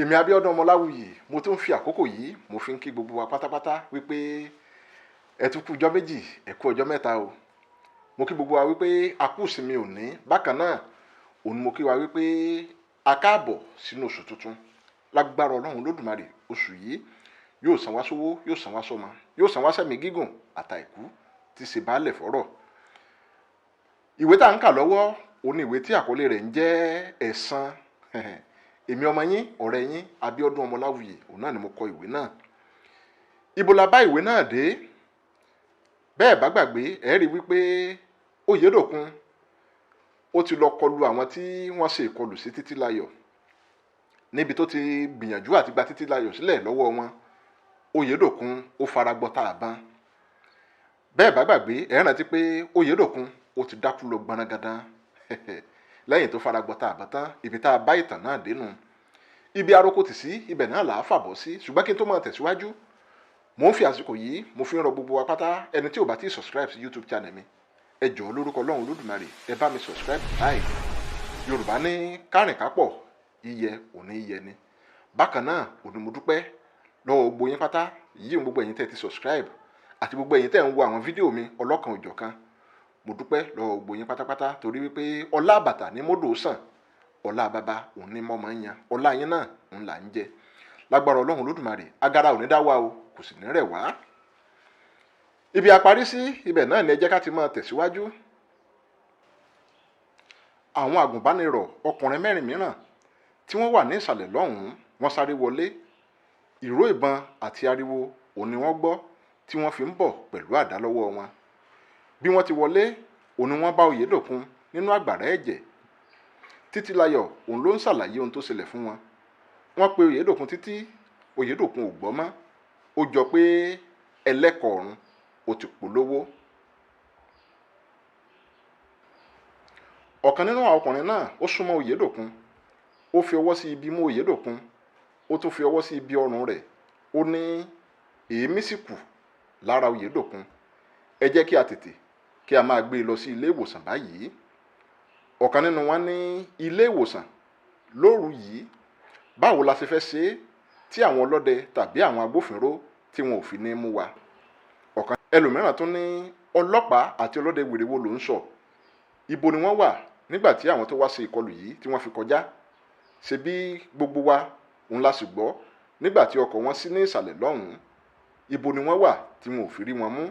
Èmi Abíọ́dún Ọmọláwuyì, mo tún fi àkókò yìí mo fi ń kí gbogbo wa pátápátá wípé ẹ tún kú ọjọ́ méjì, ẹ kú ọjọ́ mẹ́ta o. Mo kí gbogbo wa wípé a kú ìsinmi òní. Bákan náà òun mo kí wa wípé a káàbọ̀ sínú oṣù tuntun. Lágbára Ọlọ́run Olódùmarè, oṣù yìí yóò san wá sówó, yóò san wá sọ́mọ, yóò san wá sẹ́mi gígùn àtàìkú tí ṣe baálẹ̀ fọ́rọ̀. Ìwé tá à ń kà lọ́wọ́ òun ni ìwé tí àkọlé rẹ̀ ń jẹ́ Ẹ̀san. Èmi ọmọ yín, ọ̀rẹ́ yín, Abíọ́dún Ọmọláwuyì, òun náà ni mo kọ ìwé náà. Ibo la bá ìwé náà dé? Bẹ́ẹ̀ bá gbàgbé, ẹ rí wípé Oyèdòkun ó ti lọ kọlu àwọn tí wọ́n ṣe ìkọlù sí Títílayọ̀. Níbi tó ti gbìyànjú àti gba Títílayọ̀ sílẹ̀ lọ́wọ́ wọn, Oyèdòkun ó fara gbọ́ta àbọn. Bẹ́ẹ̀ bá gbàgbé, ẹ rántí pé Oyèdòkun ó ti dákú lọ gbọnrangandan lẹ́yìn tó fara gbọ́ta àbọn tán. Ibi tá a bá ìtàn náà dénú, ibi aroko tì sí, ibẹ̀ náà là á fàbọ̀ sí. Ṣùgbọ́n kí n tó máa tẹ̀síwájú, mò ń fi àsìkò yìí mo fi ń rọ gbogbo wa pátá, ẹni tí ò bá ti subscribe sí YouTube channel mi, ẹ jọ̀ọ́, lórúkọ Ọlọ́run Olódùmarè, ẹ bá mi subscribe báyìí. Yorùbá ní kárìnkápọ̀ yíyẹ òní yíyẹ ni. Bákan náà òní mo dúpẹ́ lọ́wọ́ gbogbo yín pátá yìí, gbogbo ẹ̀yin tẹ́ ti subscribe àti gbogbo ẹ̀yin tẹ́ ń wo àwọn fídíò mi ọlọ́kan òjọ̀kan. Mo dúpẹ́ lọ́wọ́ gbogbo yín pátápátá, torí wípé ọlá àbàtà ní mọ́dò sàn, ọlá bàbá òun ní mọ́mọ́ ń yan, ọlá yín náà òun là ń jẹ. Lágbára Ọlọ́run Olódùmarè, agara ò ní dá wa o, kò sì ní rẹ̀ wá. Ibi a parí sí, ibẹ̀ náà ni ẹ jẹ́ ká ti máa tẹ̀síwájú. Àwọn àgùnbánirọ̀ ọkùnrin mẹ́rin mìíràn tí wọ́n wà ní ìsàlẹ̀ lọ́hùn-ún, wọ́n sáré wọlé. Ìró ìbọn àti ariwo òun ni wọ́n gbọ́ tí wọ́n fi ń bọ̀ pẹ̀lú àdá lọ́wọ́ wọn. Bí wọ́n ti wọlé, òun ni wọ́n bá Oyèdòkun nínú àgbàrá ẹ̀jẹ̀. Títílayọ̀ òun ló ń ṣàlàyé ohun tó ṣẹlẹ̀ fún wọn. Wọ́n pe Oyèdòkun títí, Oyèdòkun ò gbọ́ mọ́. Ó jọ pé ẹlẹ́kọ̀ọ́run ó ti polówó. Ọ̀kan nínú àwọn ọkùnrin náà ó súnmọ́ Oyèdòkun, ó fi ọwọ́ sí ibi imú Oyèdòkun, ó tún fi ọwọ́ sí ibi ọrùn rẹ̀. Ó ní èémí sì kù lára Oyèdòkun, ẹ jẹ́ kí a tètè kí a máa gbé e lọ sí ilé ìwòsàn báyìí. Ọ̀kan nínú wọn ní ilé ìwòsàn lóru yìí, báwo la ṣe fẹ́ ṣe é tí àwọn ọlọ́dẹ tàbí àwọn agbófinró tí wọn ò fi ní mú wa? Ọ̀kan ẹlòmíràn tún ní ọlọ́pàá àti ọlọ́dẹ wèrè wo ló ń sọ? Ibo ni wọ́n wà nígbà tí àwọn tó wá ṣe ìkọlù yìí tí wọ́n fi kọjá? Ṣe bí gbogbo wa òun la sì gbọ́ nígbà tí ọkọ̀ wọn sí ní ìsàlẹ̀ lọ́hùn-ún? Ibo ni wọ́n wà tí wọn ò fi rí wọn mú?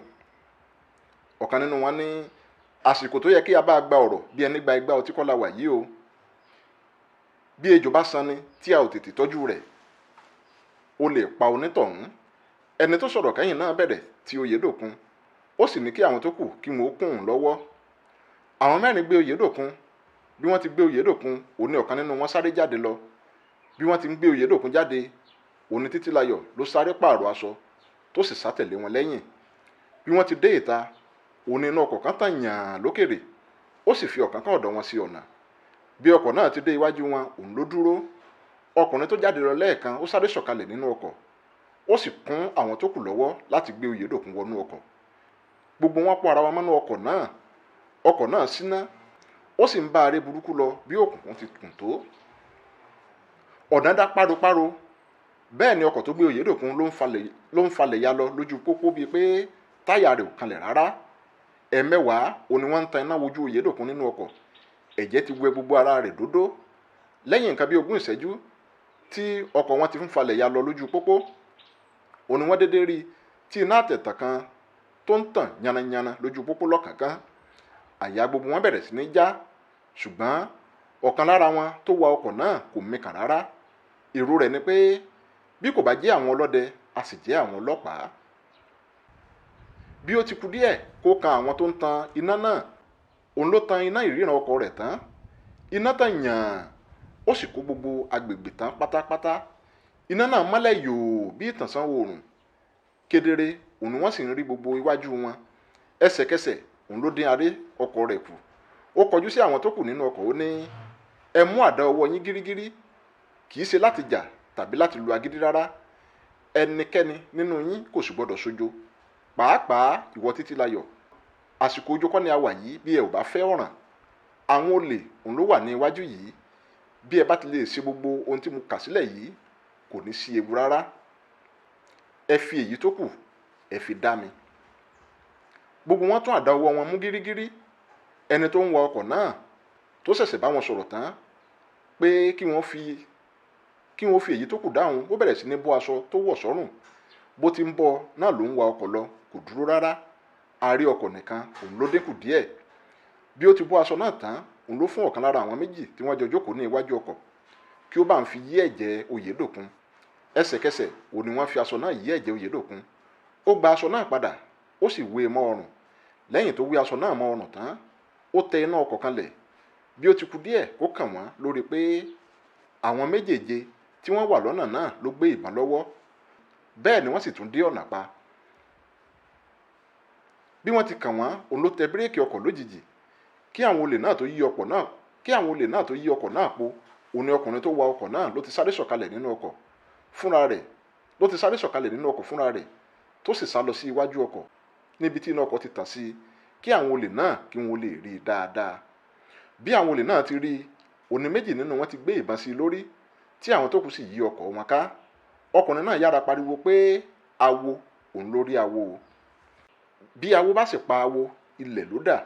Ọ̀kan nínú wọn ní àsìkò tó yẹ kí a bá gba ọ̀rọ̀ bí ẹni gba igbá ọtí kọ́ la wà yìí o. Bí ejò bá sanni tí a ò tètè tọ́jú rẹ̀, ó lè pa onítọ̀hún. Ẹni tó sọ̀rọ̀ kẹ́yìn náà bẹ̀rẹ̀ tí Oyèdòkun, ó sì ní kí àwọn tó kù kí wọn ó kún un lọ́wọ́. Àwọn mẹ́rin gbé Oyèdòkun. Bí wọ́n ti gbé Oyèdòkun, òun ní ọ̀kan nínú wọn sáré jáde lọ. Bí wọ́n ti ń gbé Oyèdòkun jáde, òun ní Títílayọ̀ ló sáré pààrọ̀ aṣọ tó sì sá tẹ̀lé wọn lẹ́yìn. Bí wọ́n ti dé ìta, òun ní iná ọkọ̀ kan tàn yàn lókèrè, ó sì fi ọ̀kánkán ọ̀dọ̀ wọn sí ọ̀nà. Bí ọkọ̀ náà ti dé iwájú wọn, òun ló dúró. Ọkùnrin tó jáde lọ lẹ́ẹ̀kan ó sáré sọ̀kalẹ̀ nínú ọkọ̀, ó sì kún àwọn tó kù lọ́wọ́ láti gbé Oyèdòkun wọnú ọkọ̀. Gbogbo wọn pọ̀ ara wọn mọ́nú ọkọ̀ náà. Ọkọ̀ náà síná, ó sì ń bá aré burúkú lọ bí òkùnkùn ti kùn tó. Ọ̀nà dá páropáro. Bẹ́ẹ̀ ni ọkọ̀ tó gbé Oyèdòkun ló ń falẹ̀ ya lọ lójú pópó bíi pé táyà rẹ̀ ò kanlẹ̀ rárá. Ẹ̀ẹ̀mẹ́wàá òun ni wọ́n ń tan iná wojú Oyèdòkun nínú ọkọ̀. Ẹ̀jẹ̀ ti wẹ gbogbo ara rẹ̀ dódó. Lẹ́yìn nǹkan bí 20 ìṣẹ́jú tí ọkọ̀ wọn ti ń falẹ̀ ya lọ lójú pópó, òun ni wọ́n dédé rí tí iná àtẹ̀tàn kan tó ń tàn yánnayànna lójú pópó lọ́kànkán. Àyà gbogbo wọn bẹ̀rẹ̀ sí ní já, ṣùgbọ́n ọ̀kan lára wọn tó wa ọkọ̀ náà kò mikàn rárá. Èrò rẹ̀ ni pé bí kò bá jẹ́ àwọn ọlọ́dẹ, a sì jẹ́ àwọn ọlọ́pàá. Bí ó ti kù díẹ̀ kó kan àwọn tó ń tan iná náà, òun ló tan iná ìríran ọkọ̀ rẹ̀ tán. Iná tàn yàn, ó sì kó gbogbo agbègbè tán pátápátá. Iná náà mọ́lẹ̀ yòò bí ìtànṣán oòrùn. Kedere òun ni wọ́n sì ń rí gbogbo iwájú wọn. Ẹsẹ̀kẹsẹ̀ òun ló dín aré ọkọ̀ rẹ̀ kù. Ó kọjú sí àwọn tó kù nínú ọkọ̀, ó ní ẹ mú àdá ọwọ́ yín gírígírí, kì í ṣe láti jà tàbí láti lu agídí rárá. Ẹnikẹ́ni nínú yín kò sì gbọdọ̀ ṣojo, pàápàá ìwọ Títílayọ̀. Àsìkò ojú kọ́ ni a wà yìí. Bí ẹ ò bá fẹ́ ọ̀ràn, àwọn olè òun ló wà ní iwájú yìí. Bí ẹ bá ti lè ṣe gbogbo ohun tí mo kà sílẹ̀ yìí, Kò ní sí ewu rárá. Ẹ fi èyí tó kù, ẹ fi dá mi. Gbogbo wọn tún àdá ọwọ́ wọn mú gírígírí. Ẹni tó ń wa ọkọ̀ náà tó ṣẹ̀ṣẹ̀ bá wọn sọ̀rọ̀ tán pé kí wọ́n fi èyí tó kù dáhùn, ó bẹ̀rẹ̀ sí ní bọ́ aṣọ tó wọ̀ sọ́rùn. Bó ti ń bọ́ náà ló ń wa ọkọ̀ lọ, kò dúró rárá. Àárí ọkọ̀ nìkan òun ló dínkù díẹ̀. Bí ó ti bọ́ aṣọ náà tán, òun ló fún ọ̀kan lára àwọn méjì tí wọ́n jọ jókòó ní iwájú ọkọ̀ kí ó bá ń fi yí ẹ̀jẹ̀ Oyèdòkun. Ẹsẹ̀kẹsẹ̀ òun ni wọ́n fi aṣọ náà yí ẹ̀jẹ̀ Oyèdòkun. Ó gba aṣọ náà padà, ó sì wé e mọ́ ọrùn. Lẹ́yìn tó wé aṣọ náà mọ́ ọrùn tán, ó tẹ iná ọkọ̀ kanlẹ̀. Bí ó ti kù díẹ̀ kó kàn wọ́n lórí pé àwọn méjèèje tí wọ́n wà lọ́nà náà ló gbé ìbọn lọ́wọ́. Bẹ́ẹ̀ ni wọ́n sì tún dé ọ̀nà pa. Bí wọ́n ti kàn wọ́n, òun ló tẹ bíréèkì ọkọ̀ lójijì kí àwọn olè náà tó yí ọkọ̀ náà po. Òun ni ọkùnrin tó wa ọkọ̀ náà ló ti sáré sọ̀kalẹ̀ nínú ọkọ̀ fúnra rẹ̀ ló ti sáré sọ̀kalẹ̀ nínú ọkọ̀ fúnra rẹ̀, tó sì sá lọ sí iwájú ọkọ̀ níbi tí iná ọkọ̀ ti tàn sí i, kí àwọn olè náà kí wọ́n lè rí i dáadáa. Bí àwọn olè náà ti rí i, òní méjì nínú wọn ti gbé ìbọn sí i lórí, tí àwọn tó kù sì yí ọkọ̀ wọn ká. Ọkùnrin náà yára pariwo pé awo òun ló rí awo o. Bí awo bá sì pa awo, ilẹ̀ ló dà.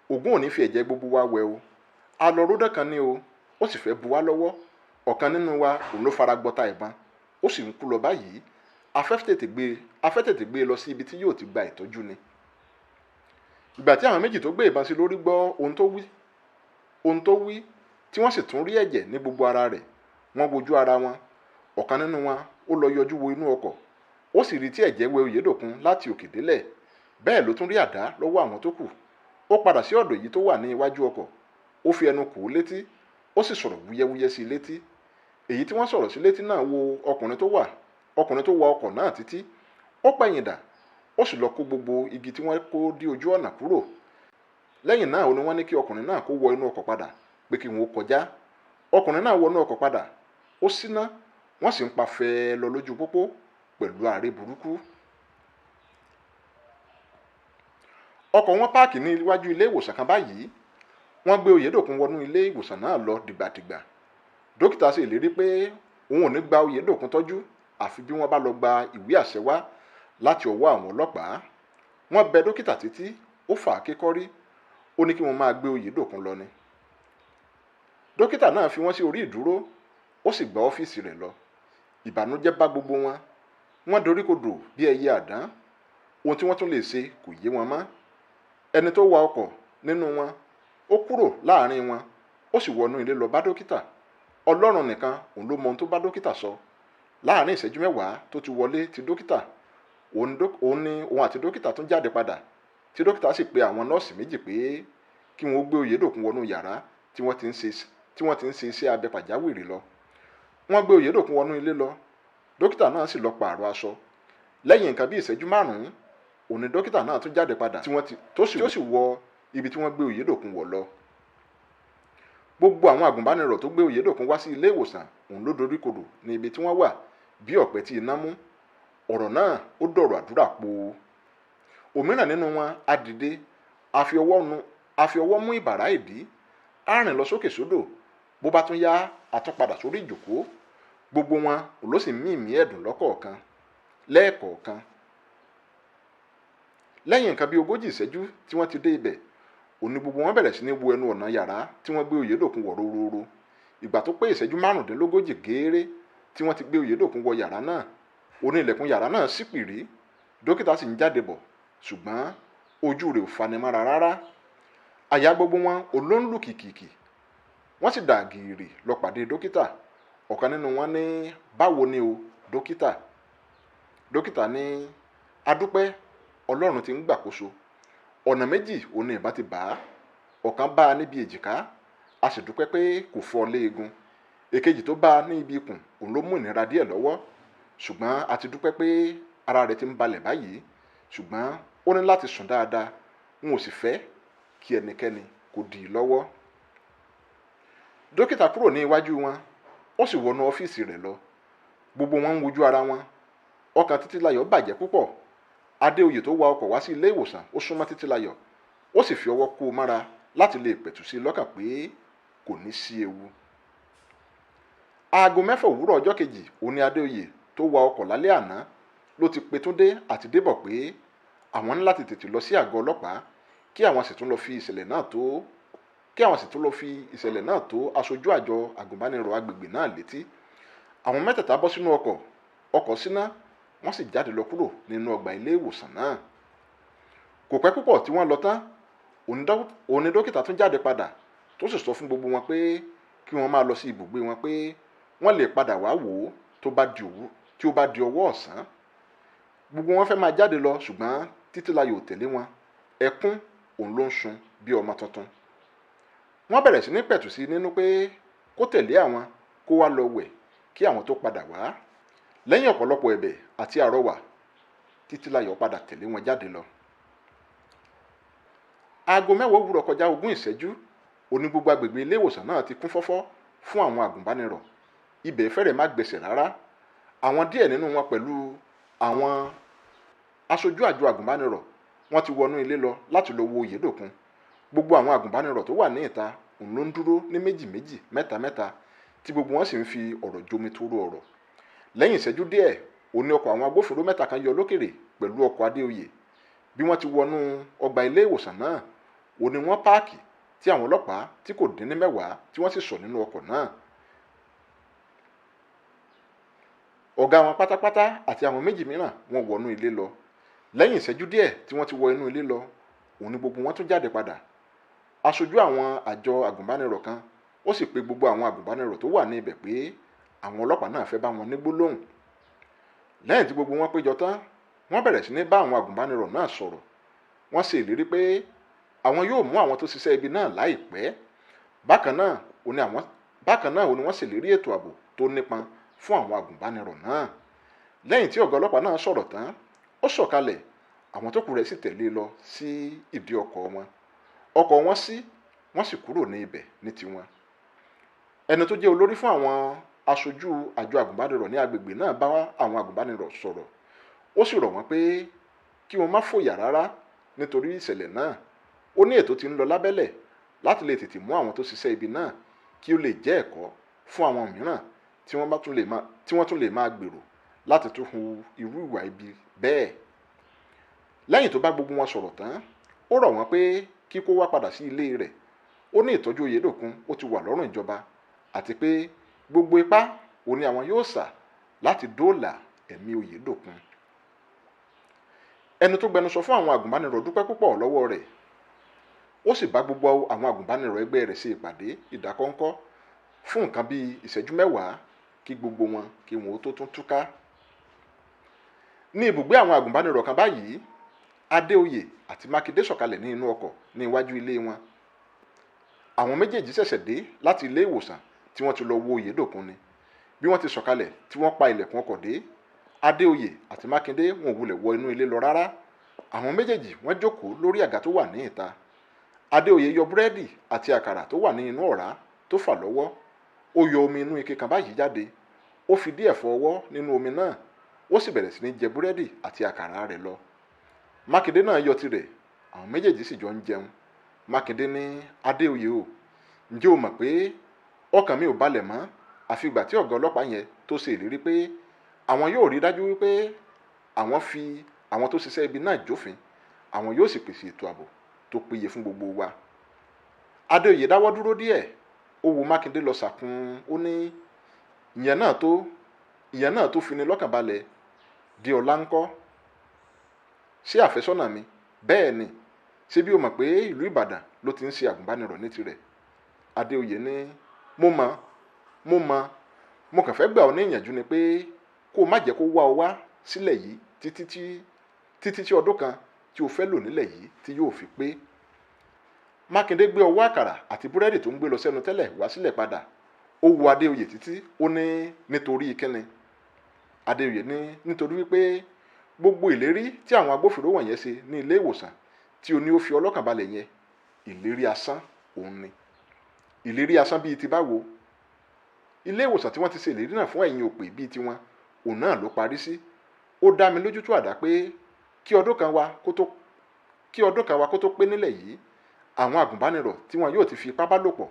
Ògún ò ní fi ẹ̀jẹ̀ gbogbo wa wẹ̀ o. A lọ ródàn kan ní o, ó sì fẹ́ bu wá lọ́wọ́. Ọ̀kan nínú wa òun ló fara gbọta ìbọn, ó sì ń kú lọ báyìí. A fẹ́ tètè gbé e lọ sí ibi tí yóò ti gba ìtọ́jú ni. Ìgbà tí àwọn méjì tó gbé ìbọn sí lórí gbọ́ ohun tó wí, tí wọ́n sì tún rí ẹ̀jẹ̀ ní gbogbo ara rẹ̀, wọ́n wojú ara wọn. Ọ̀kan nínú wọn ó lọ yọjú wo inú ọkọ̀, ó sì rí tí ẹ̀jẹ̀ wẹ Oyèdòkun láti òkè délẹ̀. Bẹ́ẹ̀ ló tún rí àdá lọ́wọ́ àwọn tó kù. Ó padà sí ọ̀dọ̀ èyí tó wà ní iwájú ọkọ̀, ó fi ẹnu kò ó létí, ó sì sọ̀rọ̀ wúyẹ́wúyẹ́ sí i létí. Èyí tí wọ́n sọ̀rọ̀ sí létí náà wo ọkùnrin tó wa ọkọ̀ náà títí, ó pẹ̀yìn dà, ó sì lọ kó gbogbo igi tí wọ́n kó dí ojú ọ̀nà kúrò. Lẹ́yìn náà ni wọ́n ní kí ọkùnrin náà kó wọ inú ọkọ̀ padà, pé kí wọ́n ó kọjá. Ọkùnrin náà wọnú ọkọ̀ padà, ó síná, wọ́n sì ń pa fẹ́ẹ́ lọ lójú pópó pẹ̀lú àárẹ̀ burúkú. Ọkọ̀ wọn páàkì ní iwájú ilé ìwòsàn kan báyìí. Wọ́n gbé Oyèdòkun wọnú ilé ìwòsàn náà lọ dìgbàdìgbà. Dókítà sì lérí pé òun ò ní gba Oyèdòkun tọ́jú àfi bí wọ́n bá lọ gba ìwé àṣẹ wá láti ọwọ́ àwọn ọlọ́pàá. Wọ́n bẹ dókítà títí, ó fà á kékọ́rí, ó ní kí wọ́n máa gbé Oyèdòkun lọ ni. Dókítà náà fi wọ́n sí orí ìdúró, ó sì gba ọ́fíìsì rẹ̀ lọ. Ìbànújẹ́ bá gbogbo wọn. Wọ́n doríkodò bí ẹyẹ àdán. Ohun tí wọ́n tún lè ṣe kò yé wọn mọ́. Ẹni tó wa ọkọ̀ nínú wọn, ó kúrò láàrin wọn, ó sì wọnú ilé lọ bá dókítà. Ọlọ́run nìkan òun ló mọ ohun tó bá dókítà sọ. Láàrin ìṣẹ́jú 10 tó ti wọlé ti dókítà, òun ni òun àti dókítà tún jáde padà, tí dókítà sì pe àwọn nọ́ọ̀sì méjì pé kí wọ́n gbé Oyèdòkun wọnú yàrá tí wọ́n ti ń ṣe iṣẹ́ abẹ pàjáwìrì lọ. Wọ́n gbé Oyèdòkun wọnú ilé lọ. Dókítà náà sì lọ pààrọ̀ aṣọ. Lẹ́yìn nǹkan bí ìṣẹ́jú 5, òun ni dókítà náà tún jáde padà, tí wọ́n ti tó sì wọ ibi tí wọ́n gbé Oyèdòkun wọ̀ lọ. Gbogbo àwọn àgùnbánirọ̀ tó gbé Oyèdòkun wá sí ilé ìwòsàn òun ló doríkodò ní ibi tí wọ́n wà bí ọ̀pẹ tí iná mú. Ọ̀rọ̀ náà ó dọ̀rọ̀ àdúrà po. Òmíràn nínú wọn á dìde, a fi ọwọ́ mú ìbàrá ìdí, á rìn lọ sókè sódò. Bó bá tún yá, á tún padà sórí ìjókòó. Gbogbo wọn ló sì mí ìmí ẹ̀dùn lọ́kọ̀ọ̀kan lẹ́ẹ̀kọ̀ọ̀kan. Lẹ́yìn nǹkan bíi 40 ìṣẹ́jú tí wọ́n ti dé ibẹ̀, òní gbogbo wọn bẹ̀rẹ̀ sí ní wo ẹnu ọ̀nà yàrá tí wọ́n gbé Oyèdòkun wọ̀ róróró. Ìgbà tó pé ìṣẹ́jú 35 gééré tí wọ́n ti gbé Oyèdòkun wọ yàrá náà, òní ilẹ̀kùn yàrá náà ṣí pìrí. Dókítà sì ń jáde bọ̀, ṣùgbọ́n ojú rẹ̀ ò fanimọ́ra rárá. Àyà gbogbo wọn olóńlù kìkìkì. Wọ́n sì dà gìrì lọ pàdé dókítà. Ọ̀kan nínú wọn ní, "Báwo ni o, dókítà?" Dókítà ní, "Adúpẹ́, Ọlọ́run ti ń gbàkóso. Ọ̀nà méjì òun ni ìbọn ti bà á. Ọ̀kan bá a níbi èjìká, a sì dúpẹ́ pé kò fọ́ léegun. Èkejì tó bá a ní ibi ikùn òun ló mú ìnira díẹ̀ lọ́wọ́, ṣùgbọ́n a ti dúpẹ́ pé ara rẹ̀ ti ń balẹ̀ báyìí. Ṣùgbọ́n ó ní láti sùn dáadáa. N ò sì fẹ́ kí ẹnikẹ́ni kó dì í lọ́wọ́." Dókítà kúrò ní iwájú wọn, ó sì wọnú ọ́fíìsì rẹ̀ lọ. Gbogbo wọn ń wojú ara wọn. Ọkàn Títílayọ̀ bàjẹ́ púpọ̀. Adéoyè tó wa ọkọ̀ wá sí ilé ìwòsàn, ó súnmọ́ Títílayọ̀, ó sì fi ọwọ́ kó o mára láti lè pẹ̀tù sí i lọ́kàn pé kò ní sí ewu. Aago 6 òwúrọ̀ ọjọ́ kejì òní Adéoyè tó wa ọkọ̀ lálẹ́ àná ló ti pe Túndé àti Débọ̀ pé àwọn ní láti tètè lọ sí àgọ́ ọlọ́pàá kí àwọn sì tún lọ fi ìṣẹ̀lẹ̀ náà tó kí àwọn sì tún lọ fi ìṣẹ̀lẹ̀ náà tó aṣojú àjọ àgùnbánirọ̀ agbègbè náà létí. Àwọn mẹ́tẹ̀ẹ̀ta bọ́ sínú ọkọ̀, ọkọ̀ síná, wọ́n sì jáde lọ kúrò nínú ọgbà ilé ìwòsàn náà. Kò pẹ́ púpọ̀ tí wọ́n lọ tán, òní dókítà tún jáde padà tó sì sọ fún gbogbo wọn pé kí wọ́n máa lọ sí ibùgbé wọn pé wọ́n lè padà wá wò ó tí ó bá di ọwọ́ ọ̀sán. Gbogbo wọn fẹ́ máa jáde lọ, ṣùgbọ́n Títílayọ̀ ò tẹ̀lé wọn. Ẹkún òun ló ń sun bí ọmọ tuntun. Wọ́n bẹ̀rẹ̀ sí ní pẹ̀tù sí nínú pé kó tẹ̀lé àwọn kó wá lọ wẹ̀ kí àwọn tó padà wá. Lẹ́yìn ọ̀pọ̀lọpọ̀ ẹ̀bẹ̀ àti àrọwà, Títílayọ̀ padà tẹ̀lé wọn jáde lọ. Aago 10 òwúrọ̀ kọjá 20 ìṣẹ́jú òní gbogbo agbègbè ilé ìwòsàn náà ti kún fọ́fọ́ fún àwọn àgùnbánirọ̀. Ibẹ̀ fẹ́rẹ̀ má gbèsè rárá. Àwọn díẹ̀ nínú wọn pẹ̀lú àwọn aṣojú àjọ àgùnbánirọ̀ wọ́n ti wọnú ilé lọ láti lọ wo Oyèdòkun. Gbogbo àwọn àgùnbánirọ̀ tó wà ní ìta òun ló ń dúró ní méjì méjì, mẹ́ta mẹ́ta, tí gbogbo wọn sì ń fi ọ̀rọ̀ jomi toro ọ̀rọ̀. Lẹ́yìn ìṣẹ́jú díẹ̀ òní ọkọ̀ àwọn agbófinró mẹ́ta kan yọ lókèrè pẹ̀lú ọkọ̀ Adéoyè. Bí wọ́n ti wọnú ọgbà ilé ìwòsàn náà òní wọ́n páàkì tí àwọn ọlọ́pàá tí kò dín ní 10 tí wọ́n sì sọ̀ nínú ọkọ̀ náà. Ọ̀gá wọn pátápátá àti àwọn méjì mìíràn wọ́n wọnú ilé lọ. Lẹ́yìn ìṣẹ́jú díẹ̀ tí wọ́n ti wọ inú ilé lọ, òun ni gbogbo wọn tún jáde padà. Aṣojú àwọn àjọ àgùnbánirọ̀ kan ó sì pe gbogbo àwọn àgùnbánirọ̀ tó wà ní ibẹ̀ pé àwọn ọlọ́pàá náà fẹ́ bá wọn ní gbólóhùn. Lẹ́yìn tí gbogbo wọn péjọ tán, wọ́n bẹ̀rẹ̀ sí ní bá àwọn àgùnbánirọ̀ náà sọ̀rọ̀. Wọ́n ṣe ìlérí pé àwọn yóò mú àwọn tó ṣiṣẹ́ ibi náà láìpẹ́. Bákan náà òní wọ́n ṣèlérí ètò ààbò tó nípọn fún àwọn àgùnbánirọ̀ náà. Lẹ́yìn tí ọ̀gá ọlọ́pàá náà sọ̀rọ̀ tán, ó sọ̀kalẹ̀, àwọn tó kù rẹ̀ sì tẹ̀lé lọ sí ìdí ọkọ̀ wọn. Ọkọ̀ wọn sí, wọ́n sì kúrò ní ibẹ̀ ní tiwọn. Ẹni tó jẹ́ olórí fún àwọn aṣojú àjọ àgùnbánirọ̀ ní agbègbè náà bá àwọn àgùnbánirọ̀ sọ̀rọ̀. Ó sì rọ̀ wọ́n pé kí wọ́n má fòyà rárá nítorí ìṣẹ̀lẹ̀ náà. Ó ní ètò tí ń lọ lábẹ́lẹ̀ láti lè tètè mú àwọn tó ṣiṣẹ́ ibi náà kí ó lè jẹ́ ẹ̀kọ́ fún àwọn mìíràn tí wọ́n tún lè máa gbèrò láti tún hu irú ìwà ibi bẹ́ẹ̀. Lẹ́yìn tó bá gbogbo wọn sọ̀rọ̀ tán, ó rọ̀ wọ́n pé kí kó wá padà sí ilé rẹ̀. Ó ní ìtọ́jú Oyèdòkun ó ti wà lọ́rùn ìjọba àti pé gbogbo ipá òní àwọn yóò sà láti dóòlà ẹ̀mí Oyèdòkun. Ẹni tó gbẹnusọ fún àwọn àgùnbánirọ̀ dúpẹ́ púpọ̀ lọ́wọ́ rẹ̀. Ó sì bá gbogbo àwọn àgùnbánirọ̀ ẹgbẹ́ rẹ̀ ṣe ìpàdé ìdákọ́ńkọ́ fún nǹkan bíi ìṣẹ́jú 10 kí gbogbo wọn kí wọn ó tó tún túká. Ní ibùgbé àwọn àgùnbánirọ̀ kan báyìí, Adéoyè àti Mákindé sọ̀kalẹ̀ ní inú ọkọ̀ ní iwájú ilé wọn. Àwọn méjèèjì ṣẹ̀ṣẹ̀ dé láti ilé ìwòsàn tí wọ́n ti lọ wo Oyèdòkun ni. Bí wọ́n ti sọ̀kalẹ̀ tí wọ́n pa ilẹ̀kùn ọkọ̀ dé, Adéoyè àti Mákindé wọn ò wulẹ̀ wọ inú ilé lọ rárá. Àwọn méjèèjì wọ́n jókòó lórí àga tó wà ní ìta. Adéoyè yọ búrẹ́dì àti àkàrà tó wà ní inú ọ̀rá tó fà lọ́wọ́. Ó yọ omi inú ike kan báyìí jáde. Ó fi díẹ̀ fọ ọwọ́ nínú omi náà, ó sì bẹ̀rẹ̀ sí ní jẹ búrẹ́dì àti àkàrà rẹ̀ lọ. Mákindé náà yọ tirẹ̀, àwọn méjèèjì sì jọ ń jẹun. Mákindé ní, Adéoyè o, ǹjẹ́ o mọ̀ pé ọkàn mi ò balẹ̀ mọ́ àfi ìgbà tí ọ̀gá ọlọ́pàá yẹn tó ṣe ìlérí pé àwọn yóò rí dájú wípé àwọn fi àwọn tó ṣiṣẹ́ ibi náà jófin, àwọn yóò sì pèsè ètò ààbò tó péye fún gbogbo wa. Adéoyè dáwọ́ dúró díẹ̀, ó wo Mákindé lọ sàkún, ó ní ìyẹn náà tó fini lọ́kàn balẹ̀. Di ọ̀la ńkọ́? Ṣé àfẹ́sọ́nà mi? Bẹ́ẹ̀ ni, ṣé bí o mọ̀ pé ìlú Ìbàdàn ló ti ń ṣe àgùnbánirọ̀ ní tirẹ̀? Adéoyè ní, mo mọ̀, mo kàn fẹ́ gbà ọ́ ní ìyànjú ni pé kó o má jẹ́ kó wá ọ wá sílẹ̀ yìí títí tí ọdún kan tí o fẹ́ lò nílẹ̀ yìí tí yóò fi pé. Mákindé gbé ọwọ́ àkàrà àti búrẹ́dì tó ń gbé lọ sẹ́nu tẹ́lẹ̀ wá sílẹ̀ padà. Ó wo Adéoyè títí, ó ní nítorí kíni? Adéoyè ní nítorí wípé gbogbo ìlérí tí àwọn agbófinró wọ̀nyẹn ṣe ní ilé ìwòsàn tí o ní ó fi ọlọ́kàn balẹ̀ yẹn, ìlérí asán òun ni. Ìlérí asán bíi ti báwo? Ilé ìwòsàn tí wọ́n ti ṣe ìlérí náà fún ẹ̀yin òpè bíi tiwọn, òun náà ló parí sí. Ó dá mi lójú tó àdá pé kí ọdún kan wa kó tó pé nílẹ̀ yìí, àwọn àgùnbánirọ̀ tí wọn yóò ti fi ipá bá lò pọ̀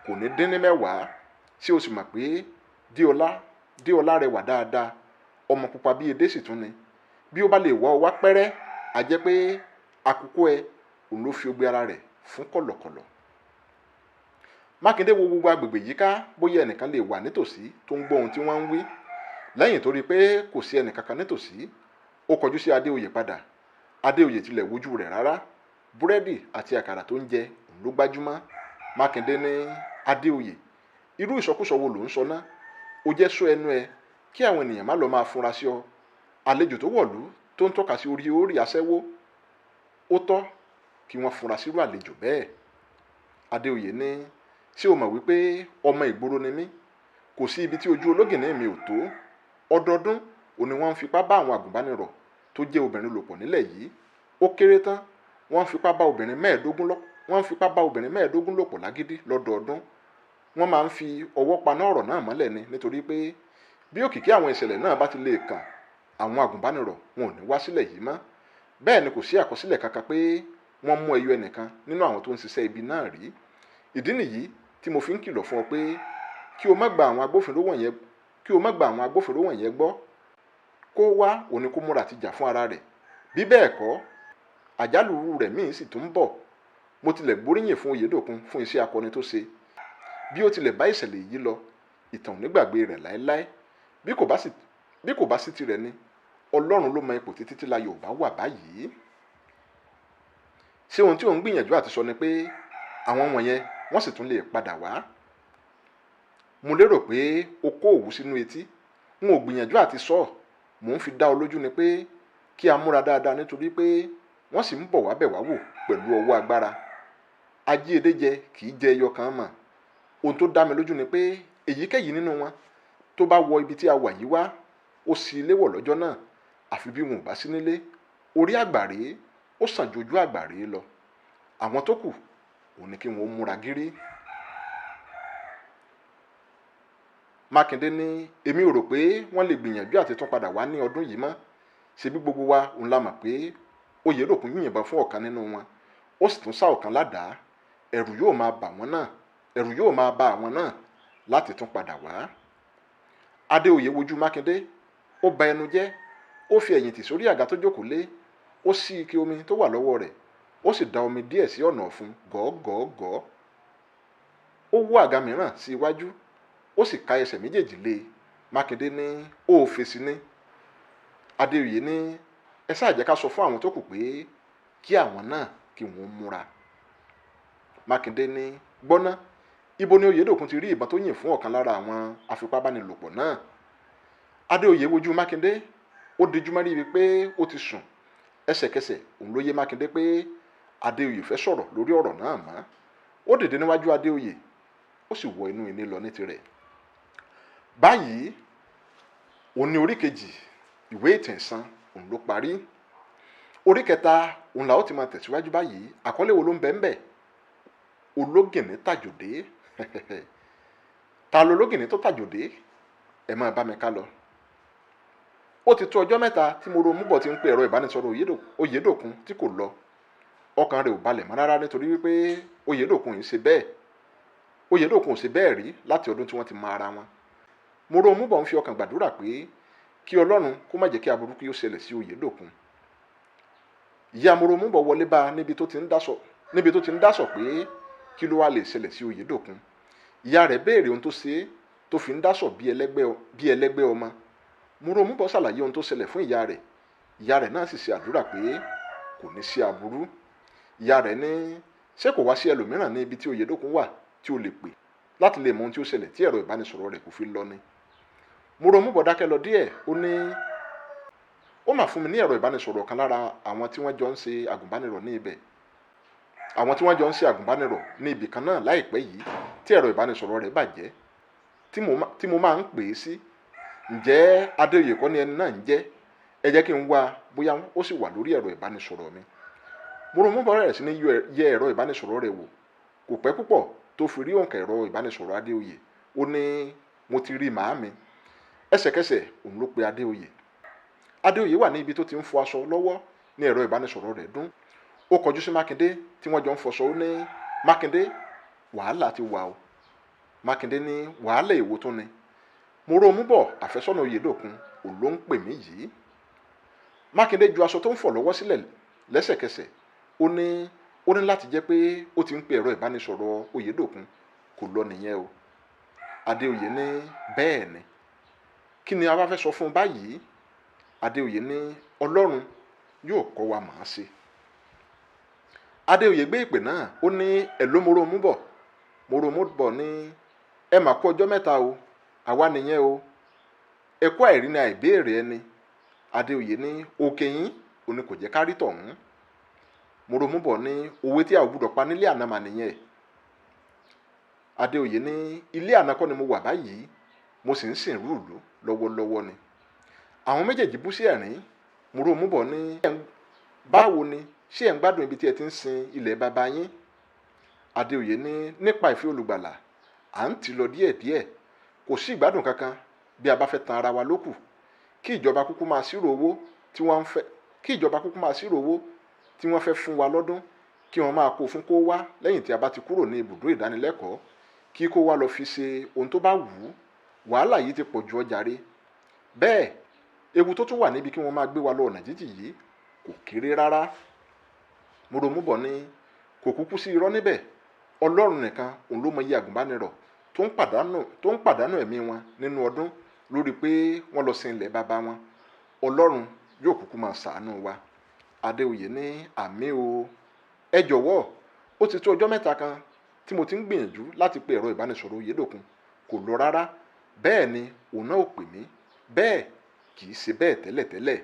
kò ní dín ní 10. Ṣé o sì mọ̀ pé Déọlá, Déọlá rẹwà dáadáa, ọmọ pupa bíi edé sì tún ni. Bí ó bá lè wá ọ wá pẹ́rẹ́, a jẹ́ pé àkókò ẹ òun ló fi ogbe ara rẹ̀ fún kọ̀lọ̀kọ̀lọ̀. Mákindé wo gbogbo agbègbè yíká bóyá ẹnìkan lè wà nítòsí tó ń gbọ́ ohun tí wọ́n ń wí. Lẹ́yìn tó rí i pé kò sí ẹnìkankan nítòsí, ó kọjú sí Adéoyè padà. Adéoyè tilẹ̀ wojú rẹ̀ rárá. Búrẹ́dì àti àkàrà tó ń jẹ òun ló gbájúmọ́. Mákindé ní, Adéoyè, irú ìsọkúsọ wo ló ń sọ ná? Ó jẹ́ sọ ẹnu ẹ kí àwọn ènìyàn má lọ máa funra sí ọ. Àlejò tó wọ̀lú tó ń tọ́ka sí orí orí aṣẹ́wó, ó tọ́ kí wọ́n funra sírú àlejò bẹ́ẹ̀. Adéoyè ní, ṣé o mọ̀ wípé ọmọ ìgboro ni mí? Kò sí ibi tí ojú ológìnní mi ò tó. Ọdọọdún òní wọ́n ń fipá bá àwọn àgùnbánirọ̀ tó jẹ́ obìnrin lò pọ̀ nílẹ̀ yìí. Ó kéré tán, wọ́n ń fipá bá obìnrin mẹ́ẹ̀ẹ́dógún lọ, wọ́n ń fipá bá obìnrin 15 lò pọ̀ lágídí lọ́dọọdún. Wọ́n máa ń fi ọwọ́ paná ọ̀rọ̀ náà mọ́lẹ̀ ni, nítorí pé bí òkìkí àwọn ìṣẹ̀lẹ̀ náà bá ti lè kàn, àwọn àgùnbánirọ̀ wọn ò ní wá sílẹ̀ yìí mọ́. Bẹ́ẹ̀ ni kò sí àkọsílẹ̀ kankan pé wọ́n mú ẹyọ ẹnìkan nínú àwọn tó ń ṣiṣẹ́ ibi náà rí. Ìdí nìyí tí mo fi ń kìlọ̀ fún ọ pé kí o má gba àwọn agbófinró wọ̀nyẹn, kí o má gba àwọn agbófinró wọ̀nyẹn gbọ́. Kó wá òní kó múra àti jà fún ara rẹ̀. Bí bẹ́ẹ̀ kọ́, àjálù rẹ̀ míì sì tún ń bọ̀. Mo tilẹ̀ gbóríyìn fún Oyèdòkun fún iṣẹ́ akọni tó ṣe. Bí ó tilẹ̀ bá ìṣẹ̀lẹ̀ yìí lọ, ìtàn ò ní gbàgbé rẹ̀ láéláé. Bí kò bá sí tirẹ̀ ni, Ọlọ́run ló mọ ipò tí Títílayọ̀ ò bá wà báyìí. Ṣé ohun tí ò ń gbìyànjú àti sọ ni pé àwọn wọ̀nyẹn wọ́n sì tún lè padà wá? Mo lérò pé o kó òwú sínú etí. N ò gbìyànjú àti sọ, mò ń fi dá ọ lójú ni pé kí a múra dáadáa nítorí pé wọ́n sì ń bọ̀ wá bẹ̀ wá wò pẹ̀lú ọwọ́ agbára. Ají edé jẹ kì í jẹ ẹyọ kan mọ̀. Ohun tó dá mi lójú ni pé èyíkéyìí nínú wọn tó bá wọ ibi tí a wà yìí wá, ó sì ilé wọ̀ lọ́jọ́ náà, àfi bí wọn ò bá sí nílé. Orí àgbàre ó sàn ju ojú àgbàre lọ. Àwọn tó kù òun ni kí wọn ó múra gírí. Mákindé ní, èmi ò rò pé wọ́n lè gbìyànjú àti tún padà wá ní ọdún yìí mọ́. Ṣebí gbogbo wa òun la mọ̀ pé Oyèdòkun yìnbọn fún ọ̀kan nínú wọn, ó sì tún sá ọ̀kan ládàá. Ẹ̀rù yóò máa bà wọ́n náà, ẹ̀rù yóò máa bà àwọn náà láti tún padà wá. Adéoyè wojú Mákindé, ó ba ẹnu jẹ́, ó fi ẹ̀yìn tì sórí àga tó jókòó lé, ó ṣí ike omi tó wà lọ́wọ́ rẹ̀, ó sì da omi díẹ̀ sí ọ̀nà ọ̀fun gọ́gọ́gọ́. Ó wọ́ àga mìíràn sí iwájú, ó sì ka ẹsẹ̀ méjèèjì lé e. Mákindé ní, ó fèsì ní. Adéoyè ní, ẹ sáà jẹ́ ká sọ fún àwọn tó kù pé kí àwọn náà kí wọ́n múra. Mákindé ní, gbọ́ná, ibo ni Oyèdòkun ti rí ìbọn tó yìn fún ọ̀kan lára àwọn afipábánilòpọ̀ náà? Adéoyè wojú Mákindé, ó dijú mọ́rí ibi pé ó ti sùn. Ẹsẹ̀kẹsẹ̀ òun ló yé Mákindé pé Adéoyè fẹ́ sọ̀rọ̀ lórí ọ̀rọ̀ náà mọ́. Ó dìde níwájú Adéoyè, ó sì wọ inú ilé lọ ní tirẹ̀. Báyìí, òun ní orí kejì ìwé ìtàn Ẹ̀san òun ló parí. Orí kẹta òun là ó ti máa tẹ̀síwájú báyìí. Àkọlé wo ló ń bẹ ń bẹ? Ológìnní tàjòdé. Ta lológìnní tó tàjòdé? Ẹ máa bá mi ká lọ. Ó ti tó ọjọ́ mẹ́ta tí Mòròmúbọ̀ ti ń pe ẹ̀rọ ìbánisọ̀rọ̀ Oyèdòkun tí kò lọ. Ọkàn rẹ̀ ò balẹ̀ mọ́ rárá nítorí wípé Oyèdòkun yìí ṣe bẹ́ẹ̀. Oyèdòkun ò ṣe bẹ́ẹ̀ rí láti ọdún tí wọ́n ti mọ ara wọn. Mòròmúbọ̀ ń fi ọkàn gbàdúrà pé kí Ọlọ́run kó má jẹ́ kí aburú kí ó ṣẹlẹ̀ sí Oyèdòkun. Ìyá Mòròmúbọ̀ wọlé bá a níbi tó ti ń dásọ̀ pé kí ló wá lè ṣẹlẹ̀ sí Oyèdòkun. Ìyá rẹ̀ béèrè ohun tó ṣe é tó fi ń dásọ̀ bí ẹlẹ́gbẹ́ ọmọ. Mòròmúbọ̀ ṣàlàyé ohun tó ṣẹlẹ̀ fún ìyá rẹ̀. Ìyá rẹ̀ náà sì ṣe àdúrà pé kò ní sí aburú. Ìyá rẹ̀ ní, ṣé kò wá sí ẹlòmíràn ní ibi tí Oyèdòkun wà tí ó lè pè láti lè mọ ohun tí ó ṣẹlẹ̀ tí ẹ̀rọ ìbánisọ̀rọ̀ rẹ̀ kò fi lọ ni? Mòròmúbọ̀ dákẹ́ lọ díẹ̀, ó ní, ó mà fún mi ní ẹ̀rọ ìbánisọ̀rọ̀ kan lára àwọn tí wọ́n jọ ń ṣe àgùnbánirọ̀ ní ibẹ̀. Àwọn tí wọ́n jọ ń ṣe àgùnbánirọ̀ ní ibì kan náà láìpẹ́ yìí tí ẹ̀rọ ìbánisọ̀rọ̀ rẹ̀ bàjẹ́ tí mo máa ń pè é sí. Ǹjẹ́ Adéoyè kọ́ ni ẹni náà ń jẹ́? Ẹ jẹ́ kí n wá bóyá ó sì wà lórí ẹ̀rọ ìbánisọ̀rọ̀ mi. Mòròmúbọ̀ bẹ̀rẹ̀ sí ní yẹ ẹ̀rọ ìbánisọ̀rọ̀ rẹ̀ wò. Kò pẹ́ púpọ̀ tó fi rí òǹkà ẹ̀rọ ìbánisọ̀rọ̀ Adéoyè. Ó ní, mo ti rí màámi. Ẹsẹ̀kẹsẹ̀ òun ló pe Adéoyè. Adéoyè wà ní ibi tó ti ń fọ aṣọ lọ́wọ́ ní ẹ̀rọ ìbánisọ̀rọ̀ rẹ̀ dún. Ó kọjú sí Mákindé tí wọ́n jọ ń fọṣọ. Ó ní, Mákindé, wàhálà ti wà o. Mákindé ní, wàhálà èwo tún ni? Mòrómúbọ̀ àfẹ́sọ́nà Oyèdòkun òun ló ń pè mí yìí. Mákindé ju aṣọ tó ń fọ̀ lọ́wọ́ sílẹ̀ lẹ́sẹ̀kẹsẹ̀. Ó ní láti jẹ́ pé ó ti ń pe ẹ̀rọ ìbánisọ̀rọ̀ Oyèdòkun, kò lọ nìyẹn o. Adéoyè ní bẹ́ẹ̀ ni, kí ni a wá fẹ́ sọ fún un báyìí? Adéoyè ní Ọlọ́run yóò kọ́ wa màá ṣe. Adéoyè gbé ìpè náà, ó ní ẹ̀ ló Mòrómúbọ̀. Mòrómúbọ̀ ní ẹ mà kú ọjọ́ mẹ́ta o, àwa nìyẹn o, ẹ kú àìrí ni àìbéèrè ẹni. Adéoyè ní òkè yín òní kò jẹ́ ká rí tọ̀hún. Mòrómúbọ̀ ní òwe tí a ò gbúdọ̀ pa nílé àná mà nìyẹn. Adéoyè ní ilé àná kọ́ ni mo wà báyìí, mo sì ń sìnrú ìlú lọ́wọ́lọ́wọ́ ni. Àwọn méjèèjì bú sí ẹ̀rín. Mòrómúbọ̀ ní báwo ni, ṣé ẹ̀ ń gbádùn ibi tí ẹ ti ń sin ilẹ̀ baba yín? Adéoyè ní nípa ìfẹ́ olùgbàlà à ń tì lọ díẹ̀díẹ̀, kò sí ìgbádùn kankan bí a bá fẹ́ tan ara wa lókù. Kí ìjọba kúkú máa ṣírò owó tí wọ́n fẹ́ kí ìjọba kúkú máa ṣírò owó tí wọ́n fẹ́ fún wa lọ́dún, kí wọ́n máa kó fún kó wá lẹ́yìn tí a bá ti kúrò ní ibùdó ìdánilẹ́kọ̀ọ́, kí kó wá lọ fi ṣe ohun tó bá wù ú. Wàhálà yìí ti pọ̀ ju ọjà rẹ̀. Bẹ́ẹ̀ ewu tó tún wà níbi kí wọ́n máa gbé wa lọ ọ̀nà jíjìn yìí kò kéré rárá. Mòrómúbọ̀ ní kò kúkú sí irọ́ níbẹ̀, Ọlọ́run nìkan òun ló mọ iye àgùnbánirọ̀ tó ń pàdánù ẹ̀mí wọn nínú ọdún lórí pé wọ́n lọ sin ilẹ̀ baba wọn. Ọlọ́run yóò kúkú máa ṣàánú wa. Adéoyè ní àmín o. Ẹ jọ̀wọ́, ó ti tó ọjọ́ mẹ́ta kan tí mo ti ń gbìyànjú láti pe ẹ̀rọ ìbánisọ̀rọ̀ Oyèdòkun, kò lọ rárá. Bẹ́ẹ̀ ni òun náà ò pè mí, bẹ́ẹ̀ kì í ṣe bẹ́ẹ̀ tẹ́lẹ̀tẹ́lẹ̀.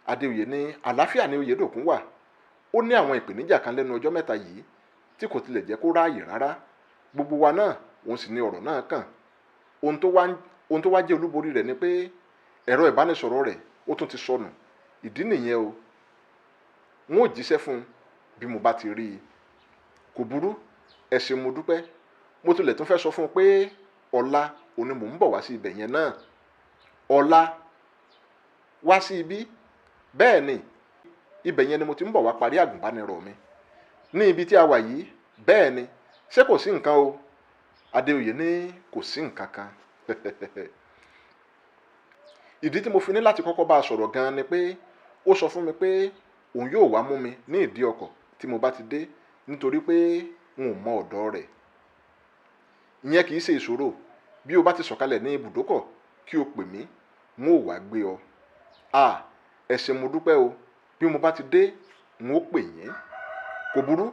Adéoyè ní àlàáfíà ni Oyèdòkun wà. Ó ní àwọn ìpèníjà kan lẹ́nu ọjọ́ mẹ́ta yìí tí kò tilẹ̀ jẹ́ kó ráàyè rárá. Gbogbo wa náà òun sì ni ọ̀rọ̀ náà kàn. Ohun tó wá jẹ́ olúborí rẹ̀ ni pé ẹ̀rọ ìbánisọ̀rọ̀ rẹ̀ ó tún ti sọnù. Ìdí nìyẹn o. N ó jíṣẹ́ fún un bí mo bá ti rí i. Kò burú, ẹ ṣé mo dúpẹ́. Mo tilẹ̀ tún fẹ́ sọ fún un pé ọ̀la òun ni mò ń bọ̀ wá sí ibẹ̀ yẹn náà. Ọ̀la wá sí ibí? Bẹ́ẹ̀ ni, ibẹ̀ yẹn ni mo ti ń bọ̀ wá parí àgùnbánirọ̀ mi. Ní ibi tí a wà yìí, bẹ́ẹ̀ ni, ṣé kò sí nǹkan o? Adéoyè ní kò sí nǹkan kan. Ìdí tí mo fi ní láti kọ́kọ́ bá a sọ̀rọ̀ gan-an ni pé ó sọ fún mi pé òun yóò wá mú mi ní ìdí ọkọ̀ tí mo bá ti dé, nítorí pé n ò mọ ọ̀dọ̀ rẹ̀. Ìyẹn kì í ṣe ìṣòro. Bí o bá ti sọ̀kalẹ̀ ní ibùdókọ̀ kí o pè mí, n ó wá gbé ọ. À, ẹ ṣé mo dúpẹ́ o. Bí mo bá ti dé, n ó pè yín. Kò burú,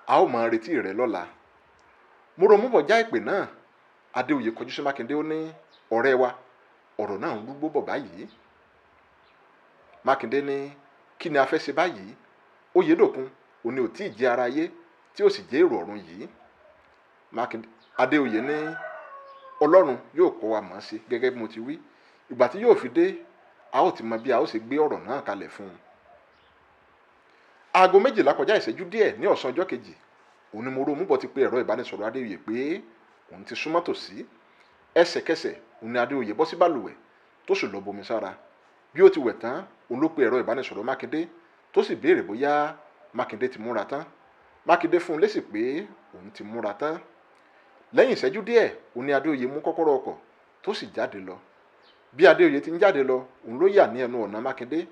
a ó máa retí rẹ lọ́la. Mòrómúbọ̀ já ìpè náà. Adéoyè kọjú sí Mákindé, ó ní ọ̀rẹ́ wa, ọ̀rọ̀ náà ń rúgbó bọ̀ báyìí. Mákindé ní kí ni a fẹ́ ṣe báyìí? Oyèdòkun òun ni ò tí ì jẹ́ ara ayé tí ó sì jẹ́ èrò ọ̀run yìí. Adéoyè ní Ọlọ́run yóò kọ́ wa mọ̀ ṣe gẹ́gẹ́ bí mo ti wí. Ìgbà tí yóò fi dé, a ó ti mọ bí a ó ṣe gbé ọ̀rọ̀ náà kalẹ̀ fún un. Aago 12 kọjá ìṣẹ́jú díẹ̀ ní ọ̀sán ọjọ́ kejì, òun ni Mòrómúbọ̀ ti pe ẹ̀rọ ìbánisọ̀rọ̀ Adéoyè pé òun ti súnmọ́ tòsí. Ẹsẹ̀kẹsẹ̀ òun ni Adéoyè bọ́ sí balùwẹ̀ tó sì lọ bomi sára. Bí ó ti wẹ̀ tán, òun ló pe ẹ̀rọ ìbánisọ̀rọ̀ Mákindé tó sì béèrè bóyá Mákindé ti múra tán. Mákindé fún un lésì pé òun ti múra tán. Lẹ́yìn ìṣẹ́jú díẹ̀, òun ni Adéoyè mú kọ́kọ́rọ́ ọkọ̀ tó sì jáde lọ. Bí Adéoyè ti ń jáde lọ, òun ló yà ní ẹnu ọ̀nà Mákindé.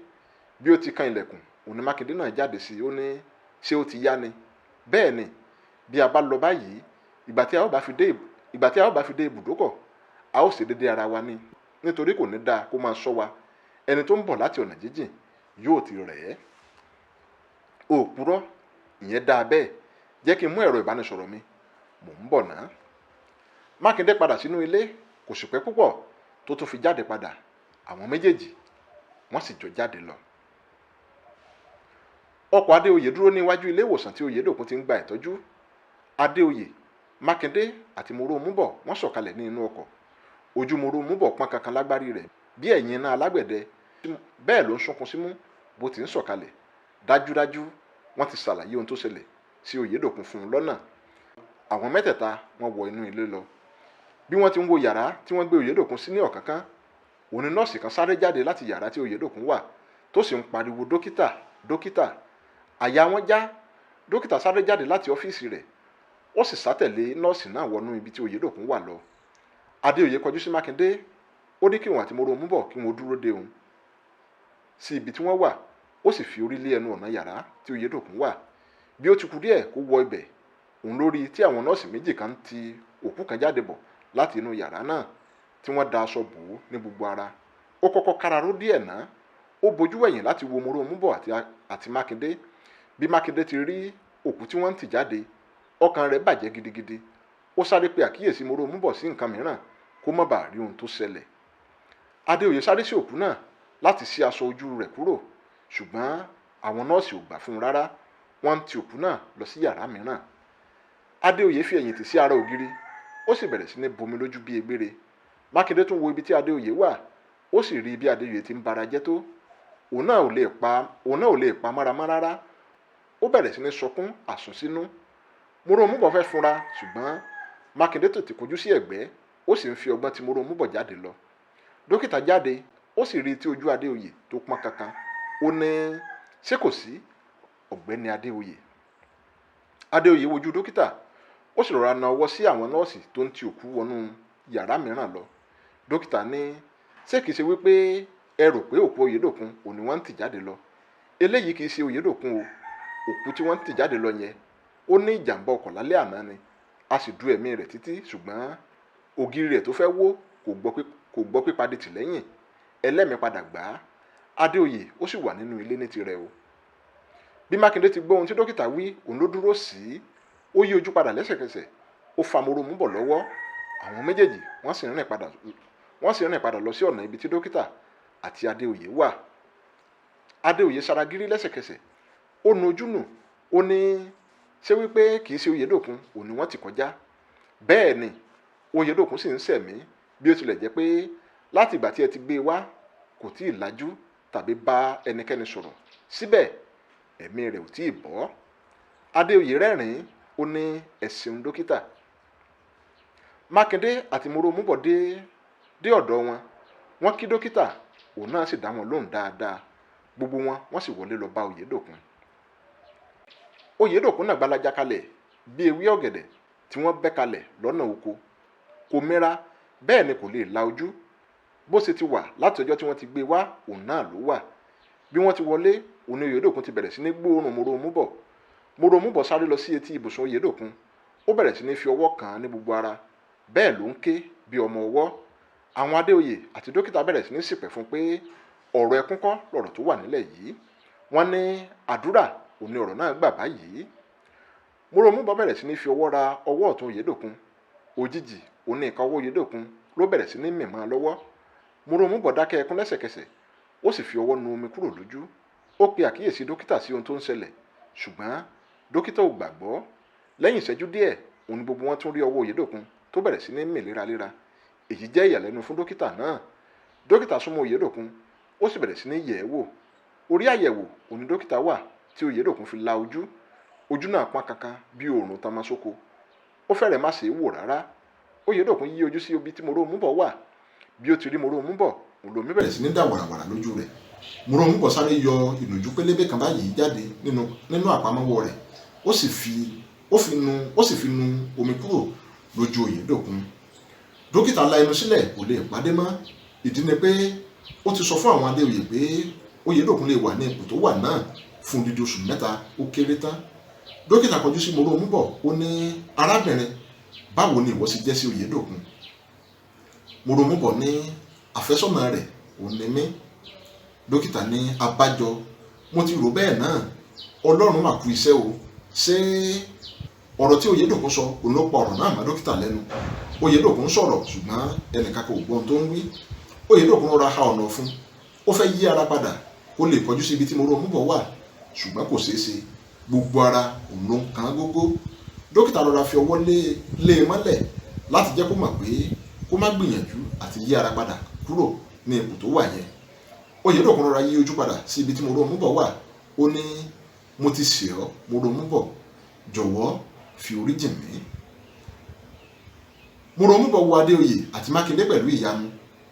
Bí ó ti kan ilẹ̀kùn, òun ni Mákindé náà jáde sí i. Ó ní ṣé ó ti yá ni? Bẹ́ẹ̀ ni, bí a bá lọ báyìí, ìgbà tí a ó bá fi dé ibùdókọ̀, a ó ṣe déédéé ara wa ni, nítorí kò ní dáa kó máa ṣọ́ wa. Ẹni tó ń bọ̀ láti ọ̀nà jíjìn yóò ti rẹ̀ ẹ́. Ó purọ́, ìyẹn dáa bẹ́ẹ̀. Jẹ́ kí n mú ẹ̀rọ ìbánisọ̀rọ̀ mi, mò ń bọ̀ ná. Mákindé padà sínú ilé, kò sì pẹ́ púpọ̀ tó tún fi jáde padà. Àwọn méjèèjì wọ́n sì jọ jáde lọ. Ọkọ̀ Adéoyè dúró ní iwájú ilé ìwòsàn tí Oyèdòkun ti ń gba ìtọ́jú. Adéoyè, Mákindé àti Mòrómúbọ̀ wọ́n sọ̀kalẹ̀ ní inú ọkọ̀. Ojú Mòrómúbọ̀ pọ́n kankan lágbárí rẹ̀ bí ẹ̀yìn iná alágbẹ̀dẹ. Bẹ́ẹ̀ ló ń sunkún símú bó ti ń sọ̀kalẹ̀. Dájúdájú wọ́n ti ṣàlàyé ohun tó ṣẹlẹ̀ sí Oyèdòkun fún un lọ́nà. Àwọn mẹ́tẹ̀ẹ̀ta wọ́n wọ inú ilé lọ. Bí wọ́n ti ń wo yàrá tí wọ́n gbé Oyèdòkun sí ní ọ̀kánkán, òun ni nọ́ọ̀sì kan sáré jáde láti yàrá tí Oyèdòkun wà tó sì ń pariwo dókítà, dókítà. Àyà wọn já. Dókítà sáré jáde láti ọ́fíìsì rẹ̀, ó sì sátẹ̀lé nọ́ọ̀sì náà wọnú ibi tí Oyèdòkun wà lọ. Adéoyè kọjú sí Mákindé, ó ní kí òun àti Mòrónmúbọ̀ kí wọ́n dúró de òun sí ibi tí wọ́n wà. Ó sì fi orí lé ẹnu ọ̀nà yàrá tí Oyèdòkun wà. Bí ó ti kù díẹ̀ kó wọ ibẹ̀, òun ló rí tí àwọn nọ́ọ̀sì méjì kan ti òkú kan jáde bọ̀ láti inú yàrá náà tí wọ́n da aṣọ bò ó ní gbogbo ara. Ó kọ́kọ́ káraró díẹ̀ ná, ó bojú wẹ̀yìn láti wo Mòrónmúbọ̀ àti Mákindé. Bí Mákindé ti rí òkú tí wọ́n ń tì jáde, ọkàn rẹ̀ bàjẹ́ gidigidi. Ó sáré pe àkíyèsí Mòrónmúbọ̀ sí nǹkan mìíràn kó má bàa rí ohun tó ṣẹlẹ̀. Adéoyè sáré sí òkú náà láti ṣí aṣọ ojú rẹ̀ kúrò, ṣùgbọ́n àwọn nọ́ọ̀sì ò gbà fún un rárá. Wọ́n ń ti òkú náà lọ sí yàrá mìíràn. Adéoyè fi ẹ̀yìn tì sí ara ògiri, ó sì bẹ̀rẹ̀ sí ní bomi lójú bí egbére. Mákindé tún wo ibi tí Adéoyè wà, ó sì rí bí Adéoyè ti ń bara jẹ́ tó. Òun náà ò lè pa mọ́ra mọ́ rárá. Ó bẹ̀rẹ̀ sí ní sọkún àsùnsínú. Mòrónmúbọ̀ fẹ́ fúnra, ṣùgbọ́n Mákindé tètè kojú sí ẹ̀gbẹ́, ó sì ń fi ọgbọ́n tí Mòrónmúbọ̀ jáde lọ. Dókítà jáde, ó sì rí tí ojú Adéoyè tó pọ́n kankan. Ó ní, ṣé kò sí, ọ̀gbẹ́ni Adéoyè? Adéoyè wojú dókítà, ó sì rọra na ọwọ́ sí àwọn nọ́ọ̀sì tó ń ti òkú wọnú yàrá mìíràn lọ. Dókítà ní, ṣé kìí ṣe wípé ẹ rò pé òkú Oyèdòkun òní wọ́n ń tì jáde lọ? Eléyìí kìí ṣe Oyèdòkun o. Òkú tí wọ́n ń tì jáde lọ yẹn, ó ní ìjàmbá ọkọ̀ lálẹ́ àná ni. A sì du ẹ̀mí rẹ̀ títí, ṣùgbọ́n ògiri rẹ̀ tó fẹ́ wó kò gbọ́ pípadì tì lẹ́yìn. Ẹlẹ́mìí padà gbà á. Adéoyè ó sì wà nínú ilé ní tirẹ̀ o. Bí Mákindé ti gbọ́ ohun tí dókítà wí, òun ló dúró sí i. Ó yí ojú padà lẹ́sẹ̀kẹsẹ̀, ó fa Mòrónmúbọ̀ lọ́wọ́. Àwọn méjèèjì wọ́n sì rìn padà lọ sí ọ̀nà ibi tí dókítà àti Adéoyè wà. Adéoyè saragírí lẹ́sẹ̀kẹsẹ̀, ó nu ojú nù, ó ní, ṣé wípé kìí ṣe Oyèdòkun òní wọ́n ti kọjá? Bẹ́ẹ̀ ni, Oyèdòkun sì ń sẹ̀mí, bí ó tilẹ̀ jẹ́ pé láti ìgbà tí ẹ ti gbé e wá kò tí ì lajú tàbí bá ẹnikẹ́ni sọ̀rọ̀. Síbẹ̀ ẹ̀mí rẹ̀ ò tí ì bọ́. Adéoyè rẹ́rìn-ín, ó ní, ẹ ṣeun dókítà. Mákindé àti Mòrónmúbọ̀ dé ọ̀dọ̀ wọn. Wọ́n kí dókítà, òun náà sì dá wọn lóhùn dáadáa. Gbogbo wọn wọ́n sì wọlé lọ bá Oyèdòkun. Oyèdòkun náà gbalaja kalẹ̀ bí ewé ọ̀gẹ̀dẹ̀ tí wọ́n bẹ́ kalẹ̀ lọ́nà oko. Kò mira, bẹ́ẹ̀ ni kò lè la ojú. Bó ṣe ti wà láti ọjọ́ tí wọ́n ti gbé wá, òun náà ló wà. Bí wọ́n ti wọlé, òun ni Oyèdòkun ti bẹ̀rẹ̀ sí ní gbóòórùn Mòrónmúbọ̀. Mòrónmúbọ̀ sáré lọ sí etí ibùsùn Oyèdòkun. Ó bẹ̀rẹ̀ sí ní fi ọwọ́ kàn án ní gbogbo ara. Bẹ́ẹ̀ ló ń ké bí ọmọ ọwọ́. Àwọn Adéoyè àti dókítà bẹ̀rẹ̀ sí ní ṣìpẹ̀ fún pé ọ̀rọ̀ ẹkún kọ́ lọ̀rọ̀ tó wà nílẹ̀ yìí. Wọ́n ní àdúrà òun ni ọ̀rọ̀ náà gbà báyìí. Mòrónmúbọ̀ bẹ̀rẹ̀ sí ní fi ọwọ́ ra ọwọ́ ọ̀tún Oyèdòkun. Òjijì òun ní ìka ọwọ́ Oyèdòkun ló bẹ̀rẹ̀ sí ní mì mọ́ lọ́wọ́. Mòrónmúbọ̀ dákẹ́ ẹkún lẹ́sẹ̀kẹsẹ̀, ó sì fi ọwọ́ nu omi kúrò lójú. Ó pe àkíyèsí dókítà sí ohun tó ń ṣẹlẹ̀, ṣùgbọ́n dókítà ò gbàgbọ́. Lẹ́yìn ìṣẹ́jú díẹ̀, òun ni gbogbo wọn tún rí ọwọ́ Oyèdòkun tó bẹ̀rẹ̀ sí ní mì léraléra. Èyí jẹ́ ìyàlẹ́nu fún dókítà náà. Dókítà súnmọ́ Oyèdòkun, ó sì bẹ̀rẹ̀ sí ní yẹ̀ ẹ́ wò. Orí àyẹ̀wò òun ni dókítà wà tí Oyèdòkun fi la ojú. Ojú náà pọ́n kankan bí òòrùn tamasóko. Ó fẹ́rẹ̀ má ṣe é wò rárá. Oyèdòkun yí ojú sí ibi tí Mòrónmúbọ̀ wà. Bí ó ti rí Mòrónmúbọ̀, òun lomi bẹ̀rẹ̀ sí ní dà wàràwàrà lójú rẹ̀. Mòrónmúbọ̀ sáré yọ ìnùjú pélébé kan báyìí jáde nínú àpamọ́wọ́ rẹ̀. Ó sì fi nu omi kúrò lójú Oyèdòkun. Dókítà la ẹnu sílẹ̀, kò lè pàdé mọ́. Ìdí ni pé ó ti sọ fún àwọn Adéoyè pé Oyèdòkun lè wà ní ipò tó wà náà fún odidi oṣù mẹ́ta ó kéré tán. Dókítà kọjú sí Mòrónmúbọ̀, ó ní, arábìnrin, báwo ni ìwọ ṣe jẹ́ sí Oyèdòkun? Mòrónmúbọ̀ ní, àfẹ́sọ́nà rẹ̀ ò ní mí. Dókítà ní, abájọ, mo ti rò bẹ́ẹ̀ náà. Ọlọ́run mà kú iṣẹ́ o. Ṣé ọ̀rọ̀ tí Oyèdòkun sọ òun ló pa ọ̀rọ̀ náà mọ́ dókítà lẹ́nu? Oyèdòkun sọ̀rọ̀, ṣùgbọ́n ẹnìkan kò gbọ́ ohun tó ń wí. Oyèdòkun rọra ha ọ̀nà fún. Ó fẹ́ yí ara padà kó lè kọjú sí ibi tí Mòrónmúbọ̀ wà, ṣùgbọ́n kò ṣeé ṣe. Gbogbo ara òun ló ń kan gógó. Dókítà rọra fi ọwọ́ lé e mọ́lẹ̀ láti jẹ́ kó mọ̀ pé kó má gbìyànjú àti yí ara padà kúrò ní ipò tó wà yẹn. Oyèdòkun rọra yí ojú padà sí ibi tí Mòrónmúbọ̀ wà. Ó ní, mo ti ṣẹ̀ ọ́, Mòrónmúbọ̀, jọ̀wọ́ fi orí jì mí. Mòrónmúbọ̀ wo Adéoyè àti Mákindé pẹ̀lú ìyanu.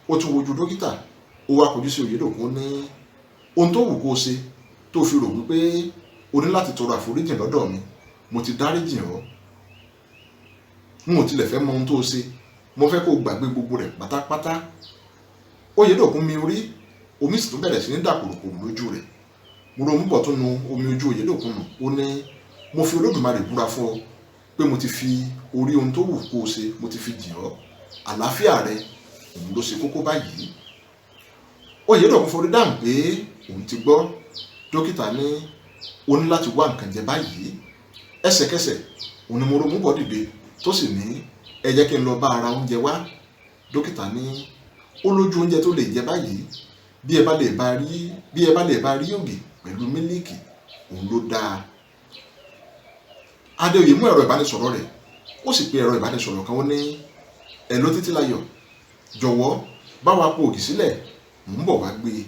Ó tún wojú dókítà, ó wá kọjú sí Oyèdòkun ní, ohun tó wù kó o ṣe tó fi rò wípé o ní láti tọrọ àforíjìn lọ́dọ̀ mi, mo ti dáríjìn ọ́. N ò tilẹ̀ fẹ́ mọ ohun tó o ṣe. Mo fẹ́ kó o gbàgbé gbogbo rẹ̀ pátápátá. Oyèdòkun mi orí, omi sì tún bẹ̀rẹ̀ sí ní dà kòròkòrò lójú rẹ̀. Mòrómúbọ̀ tún nu omi ojú Oyèdòkun nù. Ó ní, mo fi Olódùmarè búra fún ọ pé mo ti fi orí ohun tó wù kó o ṣe, mo ti fi jì ọ́. Àlàáfíà rẹ òun ló ṣe kókó báyìí. Oyèdòkun forí dáhùn pé òun ti gbọ́. Dókítà ní o ní láti wá nǹkan jẹ báyìí. Ẹsẹ̀kẹsẹ̀ òun ni Mòrómúbọ̀ dìde tó sì ní, ẹ jẹ́ kí n lọ bá ara oúnjẹ wá. Dókítà ní ó lójú oúnjẹ tó lè jẹ báyìí, bí ẹ bá lè bá rí, bí ẹ bá lè bá rí ògì pẹ̀lú mílíìkì, òun ló dáa. Adéoyè mú ẹ̀rọ ìbánisọ̀rọ̀ rẹ̀, ó sì pe ẹ̀rọ ìbánisọ̀rọ̀ kan. Ó ní, "Hello Títílayọ̀, jọ̀wọ́ bá wa po ògì sílẹ̀, mò ń bọ̀ wá gbé e."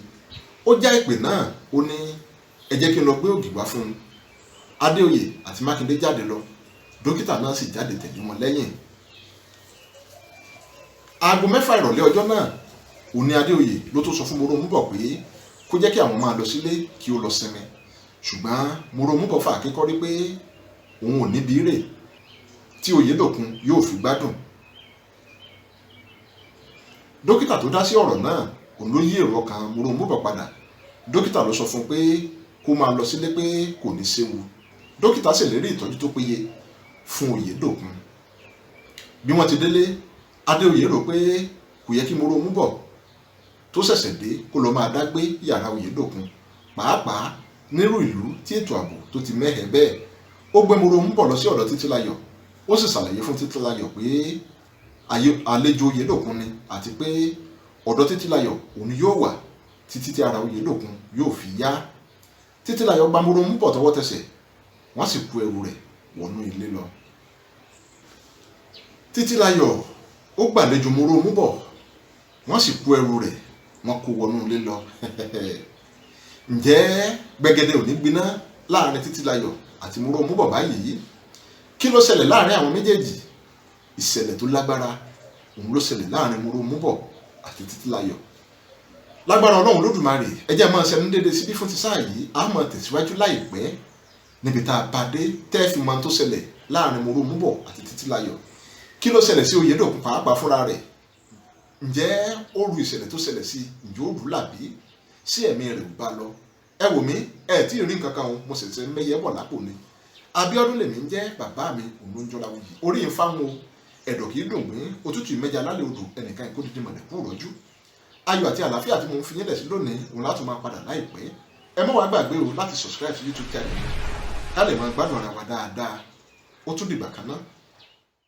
Ó já ìpè náà. Ó ní, ẹ jẹ́ kí n lọ gbé ògì wá fún un. Adéoyè àti Mákindé jáde lọ, dókítà náà sì jáde tẹ̀lé wọn lẹ́yìn. Aago 6 ìrọ̀lẹ́ ọjọ́ náà òní Adéoyè ló tó sọ fún Mòrómúbọ̀ pé kó jẹ́ kí àwọn máa lọ sílé kí ó lọ sinmi. Ṣùgbọ́n Mòrómúbọ̀ fà kíkọ́rí pé òun ò níbi rè tí Oyèdòkun yóò fi gbádùn. Dókítà tó dá sí ọ̀rọ̀ náà òun ló yí èrò ọkàn Mòrómúbọ̀ padà. Dókítà ló sọ fún un pé kó máa lọ sílé, pé kò ní séwu. Dókítà ṣèlérí ìtọ́jú tó péye fún Oyèdòkun. Bí wọ́n ti délé, Adéoyè rò pé kò yẹ kí Mòrómúbọ̀ tó ṣẹ̀ṣẹ̀ dé kó lọ máa dágbé yàrá Oyèdòkun, pàápàá nírú ìlú tí ètò ààbò tó ti mẹ́hẹ̀ bẹ́ẹ̀. Ó gbé Mòrómúbọ̀ lọ sí ọ̀dọ̀ Títílayọ̀, ó sì ṣàlàyé fún Títílayọ̀ pé àlejò Oyèdòkun ni, àti pé ọ̀dọ̀ Títílayọ̀ òun yóò wà títí tí ara Oyèdòkun yóò fi yá. Títílayọ̀ gba Mòrómúbọ̀ tọwọ́ tẹsẹ̀, wọ́n sì kó ẹrù rẹ̀ wọnú ilé lọ. Títílayọ̀ ó gbàlejò Mòrómúbọ̀, wọ́n sì kó ẹrù rẹ̀, wọ́n kó wọnú ilé lọ. Ǹjẹ́ gbẹ̀gẹ̀dẹ̀ ò ní gbiná láàrin Títílayọ̀ àti Mòrómúbọ̀ báyìí? Kí ló ṣẹlẹ̀ láàrin àwọn méjèèjì? Ìṣẹ̀lẹ̀ tó lágbára òun ló ṣẹlẹ̀ láàrin Mòrómúbọ̀ àti Títílayọ̀. Lágbára Ọlọ́run Olódùmarè, ẹ jẹ́ máa ṣẹnu déédéé síbí fún ti sáà yìí. A máa tẹ̀síwájú láìpẹ́ níbi tá a bá dé tẹ́ fi mọ tó ṣẹlẹ̀ láàrin Mòrómúbọ̀ àti Títílayọ̀. Kí ló ṣẹlẹ̀ sí Oyèdòkun pàápàá fúnra rẹ̀? Ǹjẹ́ ó ru ìṣẹ̀lẹ̀ tó ṣẹlẹ̀ sí, ǹjẹ́ ó rú làbí sí ẹ̀mí rẹ̀ ò bá lọ? Ẹ wò mí, ẹ tí ì rí nǹkan kan o, mo sì ti mẹ́yẹ bọ̀ lápò ni. Abíọ́dún lèmi ń jẹ́, bàbá mi òun ló ń jọra wuyì. Orí ń fáwọn o, ẹ̀dọ̀ kì í dùn gbín, òtútù ìmẹ́ja lálẹ́ odò, ẹnìkan ìkó dídí mọ̀lẹ́kù rọ́jú. Ayọ̀ àti àlàáfíà tí mo ń fi yín lẹ̀ sí lónìí òun láti máa padà láìpẹ́. Ẹ má wàá gbàgbé o láti subscribe sí YouTube channel mi ká lè máa gbádùn ara wa dáadáa. Ó tún dìgbà kan náà.